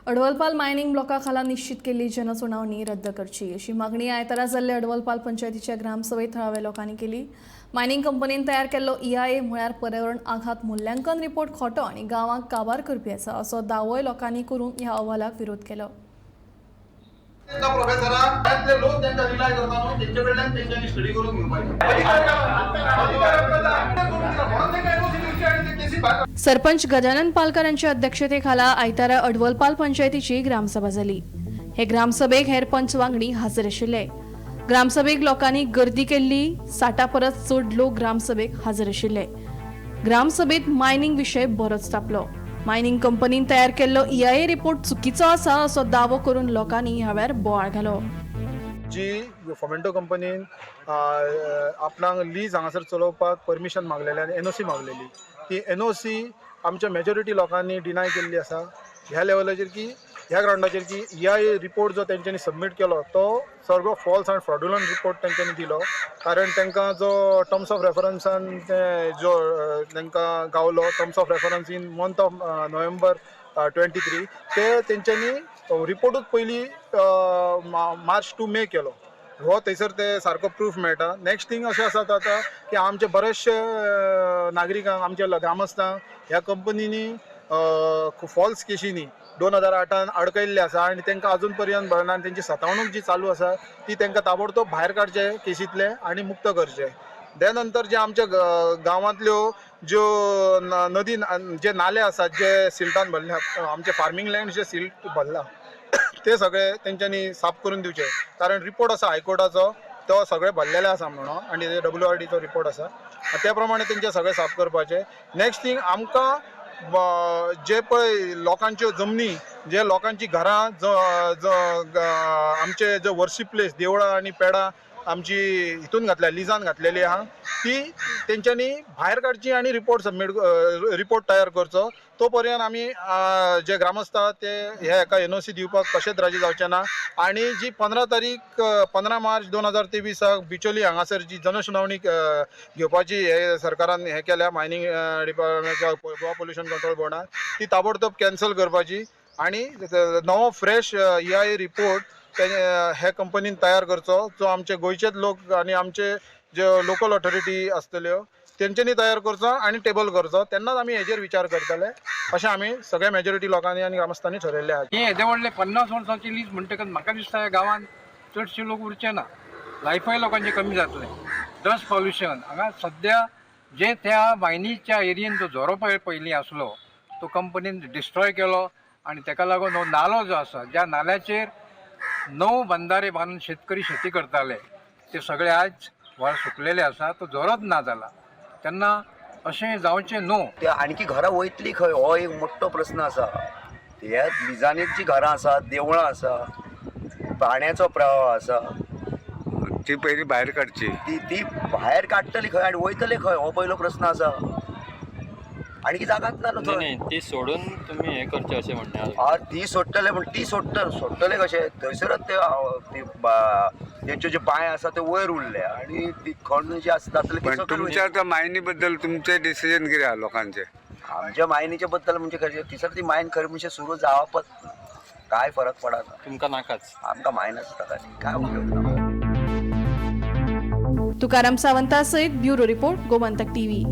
Advalpal mining ब्लॉका खाला निश्चित केल्ली जनसुनावणी रद्द करची अशी मागणी आयतारा जाल्ले अडवलपाल पंचायतीच्या ग्रामसभेत थळाव्या लोकांनी केली. मायनिंग कंपनीन तयार केल्लो ईआयए म्हळ्यार पर्यावरण आघात मुल्यांकन रिपोर्ट खोटो आनी गांवांक काबार करपी आसा असो दावोय लोकांनी करून ह्या अहवालाक विरोध केलो. प्रोफेसराक त्यातले लोक त्यांना रिलाय करता न्हू, तेंचे कडल्यान तेंच्यांनी स्टडी करून घेवपाचे. म्हणून तेंकां एनओसी दिवची आनी ते केसी भायर. सरपंच गजानन पालकर यांच्या अध्यक्षतेखाला आयतारा अडवलपाल पंचायतीची ग्रामसभा जाली. हे ग्रामसभेक हेर पंच वांगडी हाजीर आशिल्ले. ग्रामसभेक लोकांनी गर्दी केल्ली. 60 परस चड लोक ग्रामसभेक हाजीर आशिल्ले. ग्रामसभेत मायनिंग विशय बरोच तापलो. मायनिंग कंपनीन तयार केल्लो ईआयए रिपोर्ट चुकीचो आसा असो दावो करून लोकांनी ह्या वेळार बोवाळ घालो. जी फोमेंटो कंपनीन आपणाक लीज हांगासर चलोवपाक परमिशन मागलेलें आनी एनओसी मागलेली, ती एनओसी आमच्या मेजॉरिटी लोकांनी डिनाय केल्ली आसा. ह्या लेवलाचेर की ह्या ग्रावंडाचेर की ह्या रिपोर्ट जो तेंच्यांनी सबमीट केलो तो सगळो फॉल्स आनी फ्रॉड्युलंट रिपोर्ट तेंच्यांनी दिलो, कारण तांकां जो टर्म्स ऑफ रेफरन्सान ते जो तांकां गावलो terms of reference in month of November 23, ते तेंच्यांनी रिपोर्टूच पयलीं मार्च टू मे केलो. हो थंयसर ते सारको प्रूफ मेळटा. नेक्स्ट थींग अशें आसा आतां की आमचे बरेचशे नागरिकांक, आमच्या ग्रामस्थांक ह्या कंपनींनी फॉल्स केशींनी 2008 अडकयल्ले आसा आनी तांकां अजून पर्यंत भरना आनी तेंची सतावणूक जी चालू आसा ती तांकां ताबडतोब भायर काडचे केशींतले आनी मुक्त करचे. त्या नंतर जे आमच्या गांवांतल्यो ज्यो नदी जे नाले आसात जे सिल्टान भरले, आमचे फार्मींग लँड जे सिल्ट भरला ते सगळे तेंच्यांनी साफ करून दिवचे, कारण रिपोर्ट आसा हायकोर्टाचो, तो सगळे भरलेले आसा म्हणून आनी डब्ल्यू आर डीचो रिपोर्ट आसा, त्या प्रमाणे तेंचे सगळे साफ करपाचे. नेक्स्ट थींग, आमकां जे पळय लोकांच्यो जमनी, जे लोकांची घरां, आमचे जे वर्शीप प्लेस, देवळां आनी पेडां आमची हितून घातल्या, लिजान घातलेली आहा, ती तेंच्यांनी भायर काडची आनी रिपोर्ट तयार करचो. तो पर्यंत आमी जे ग्रामस्थ आहा ते हे हेका एनओसी दिवपाक कशेंच राजी जावचे ना. आनी जी 15 तारीख, 15 मार्च 2023 बिचोली हांगासर जी जनसुनावणी घेवपाची हे सरकारान हे केल्या, mining department, Goa pollution control बोर्डान, ती ताबडतोब कॅन्सल करपाची आनी नवो फ्रेश ईआयए रिपोर्ट ते हे कंपनीन तयार करचो, जो आमचे गोंयचेच लोक आनी आमचे जे लोकल ऑथॉरिटी आसतल्यो तेंच्यांनी तयार करचो आनी टेबल करचो. तेन्नाच आमी हेजेर विचार करतले अशें आमी सगळ्या मेजॉरिटी लोकांनी आनी ग्रामस्थांनी ठरयल्लें आहा. हे येदे व्हडले 50 वर्सांची लीज म्हणटकच म्हाका दिसता ह्या गांवांत चडशे लोक उरचे ना, लायफय लोकांचें कमी जातलें. डस्ट पॉल्युशन हांगा सद्या जे त्या मायनीच्या एरियेन जो झरो पळय पयलीं आसलो तो कंपनीन डिस्ट्रॉय केलो आनी तेका लागून हो नालो जो आसा, ज्या नाल्याचेर णव बंधारे बांदून शेतकरी शेती करताले, ते सगळे आज व्हाळ सुकलेले आसा, तो झरोच ना जाला. तेन्ना अशें जावचें न्हू. ते आणखी घरां वयतली खंय हो एक मोठो प्रस्न आसा. ह्या लिजांनी जी घरां आसा, देवळां आसा, पाण्याचो प्रवाह आसा. ती पयली भायर काडची. ती ती भायर काडटली खंय आनी वयतले खंय हो पयलो प्रस्न आसा. आणखी जागाच ना न्हू नाही थंय. नाही, ती सोडून तुम्ही हे करचे अशें म्हणणें आहा. ती सोडटले पूण ती सोडटले कशे? थंयसरच ते ती तेंच्यो जे पांय आसा ते वयर उरले आनी ती खण जी आसता जातली ती पण सकयल तुमच्या वयतली. त्या मायनी बद्दल तुमचे डिसिजन कितें आहा लोकांचे? आमच्या मायनीच्या बद्दल म्हणजे खरें थंयसर ती मायन खरें म्हणजे सुरू जावपच काय फरक पडना. तुमकां नाकाच. आमकां मायन आसता काय उपयोग ना. तुकाराम सावंता सयत ब्युरो रिपोर्ट, गोमंतक टीव्ही.